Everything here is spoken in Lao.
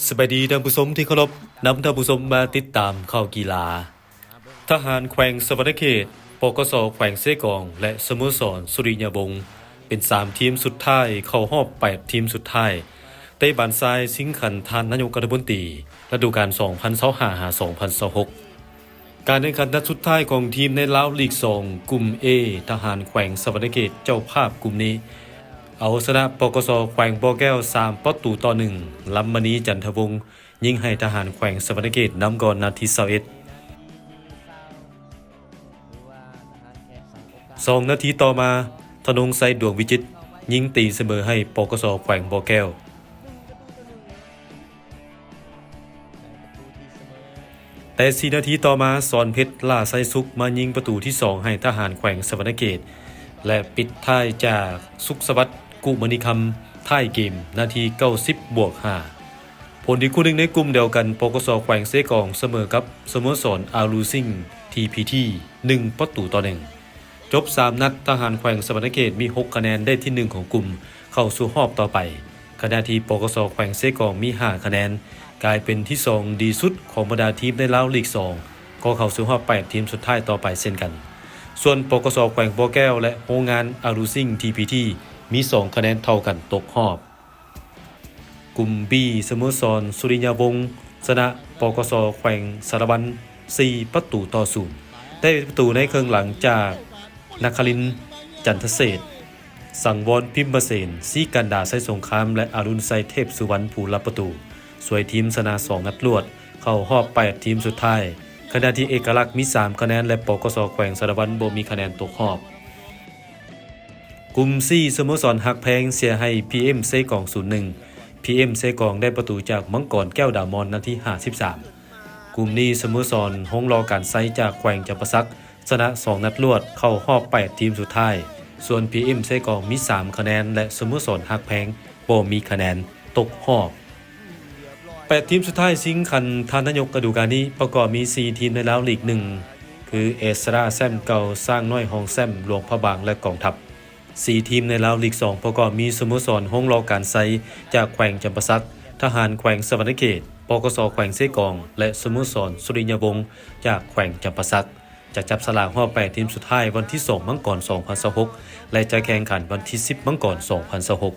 ສະບາຍດີທ່ານຜູ້ຊົມທີ່ເຄົາລົບ, ນຳທ່ານຜູ້ຊົມມາຕິດຕາມຂ່າວກິລາ. ທະຫານແຂວງສະຫວັນນະເຂດ, ປກສ ແຂວງເຊກອງ ແລະ ສະໂມສອນສຸລິຍະວົງ ເປັນສາມທີມສຸດທ້າຍເຂົ້າຮອບແປດທີມສຸດທ້າຍ ເຕະບານຊາຍຊິງຂັນທ່ານນາຍົກລັດຖະມົນຕີ ລະດູການສອງພັນຊາວຫ້າ ຫາ ສອງພັນຊາວຫົກ. ການແຂ່ງຂັນນັດສຸດທ້າຍຂອງທີມໃນລາວລີກສອງ ກຸ່ມ A ທະຫານແຂວງສະຫວັນນະເຂດເຈົ້າພາບກຸ່ມນີ້ ເອົາຊະນະ ປກສ ແຂວງບໍ່ແກ້ວ ສາມປະຕູຕໍ່ໜຶ່ງ, ລຳມະນີ ຈັນທະວົງ ຍິງໃຫ້ທະຫານແຂວງສະຫວັນນະເຂດນຳກ່ອນນາທີຊາວເອັດ. ສອງນາທີຕໍ່ມາ ທະນົງໄຊ ດວງວິຈິດ ຍິງຕີສະເໝີໃຫ້ ປກສ ແຂວງບໍ່ແກ້ວ. ແຕ່ສີ່ນາທີຕໍ່ມາ ສອນເພັດ ຫຼ້າໄຊສຸກ ມາຍິງປະຕູທີສອງໃຫ້ທະຫານແຂວງສະຫວັນນະເຂດ ແລະ ປິດທ້າຍຈາກ ສຸກສະຫວັດ ກຸມະນີຄຳ ທ້າຍເກມ ນາທີເກົ້າສິບບວກຫ້າ. ຜົນອີກຄູ່ໜຶ່ງໃນກຸ່ມດຽວກັນ ປກສ ແຂວງເຊກອງ ສະເໝີກັບສະໂມສອນອາລູຊິງ ທີພີທີ ໜຶ່ງປະຕູຕໍ່ໜຶ່ງ. ຈົບສາມນັດ, ທະຫານແຂວງສະຫວັນນະເຂດມີຫົກຄະແນນ ໄດ້ທີໜຶ່ງຂອງກຸ່ມ ເຂົ້າສູ່ຮອບຕໍ່ໄປ, ຂະນະທີ່ ປກສ ແຂວງເຊກອງມີຫ້າຄະແນນ ກາຍເປັນທີສອງດີສຸດຂອງບັນດາທີມໃນລາວລີກສອງ ກໍເຂົ້າສູ່ຮອບແປດທີມສຸດທ້າຍຕໍ່ໄປເຊັ່ນກັນ. ສ່ວນ ປກສ ແຂວງບໍ່ແກ້ວ ແລະ ໂຮງງານອາລູຊິງ ທີພີທີ ມີສອງຄະແນນເທົ່າກັນຕົກຮອບ. ກຸ່ມ B ສະໂມສອນສຸລິຍະວົງ ຊະນະ ປກສ ແຂວງສາລະວັນ ສີ່ປະຕູຕໍ່ສູນ ໄດ້ປະຕູໃນເຄິ່ງຫຼັງຈາກ ນັກຄະລິນ ຈັນທະເສດ, ສັງວອນ ພິມມະເສນ, ສີກັນດາ ໄຊສົງຄາມ ແລະ ອາລຸນໄຊ ເທບສຸວັນ ຜູ້ລັບປະຕູ ຊ່ວຍທີມຊະນະສອງນັດລວດ ເຂົ້າຮອບແປດທີມສຸດທ້າຍ, ຂະນະທີ່ເອກະລັກມີສາມຄະແນນ ແລະ ປກສ ແຂວງສາລະວັນ ບໍ່ມີຄະແນນຕົກຮອບ. ກຸ່ມ C ສະໂມສອນຮັກແພງເສຍໃຫ້ ພີເອັມ ເຊກອງ ສູນໜຶ່ງ, ພີເອັມ ເຊກອງໄດ້ປະຕູຈາກ ມັງກອນ ແກ້ວດາມອນ ນາທີຫ້າສິບສາມ. ກຸ່ມນີ້ ສະໂມສອນໂຮງຫຼໍ່ການໄຊ ຈາກແຂວງຈຳປາສັກ ຊະນະສອງນັດລວດ ເຂົ້າຮອບແປດທີມສຸດທ້າຍ, ສ່ວນ ພີເອັມ ເຊກອງ ມີສາມຄະແນນ ແລະ ສະໂມສອນຮັກແພງ ບໍ່ມີຄະແນນຕົກຮອບ. ແປດທີມສຸດທ້າຍຊິງຂັນທ່ານນາຍົກລະດູການນີ້ ປະກອບມີສີ່ທີມໃນລາວລີກໜຶ່ງ ຄື ເອສຣາ ແຊ້ມເກົ່າ, ຊ້າງນ້ອຍຮອງແຊ້ມ, ຫຼວງພະບາງ ແລະ ກອງທັບ. ສີ່ທີມໃນລາວລີກສອງ ປະກອບມີສະໂມສອນໂຮງຫຼໍ່ການໄຊ ຈາກແຂວງຈຳປາສັກ, ທະຫານແຂວງສະຫວັນນະເຂດ, ປກສ ແຂວງເຊກອງ ແລະ ສະໂມສອນສຸລິຍະວົງ ຈາກແຂວງຈຳປາສັກ. ຈະຈັບສະຫຼາກຮອບແປດທີມສຸດທ້າຍວັນທີສອງ ມັງກອນ ສອງພັນຊາວຫົກ ແລະ ຈະແຂ່ງຂັນວັນທີສິບ ມັງກອນ ສອງພັນຊາວຫົກ.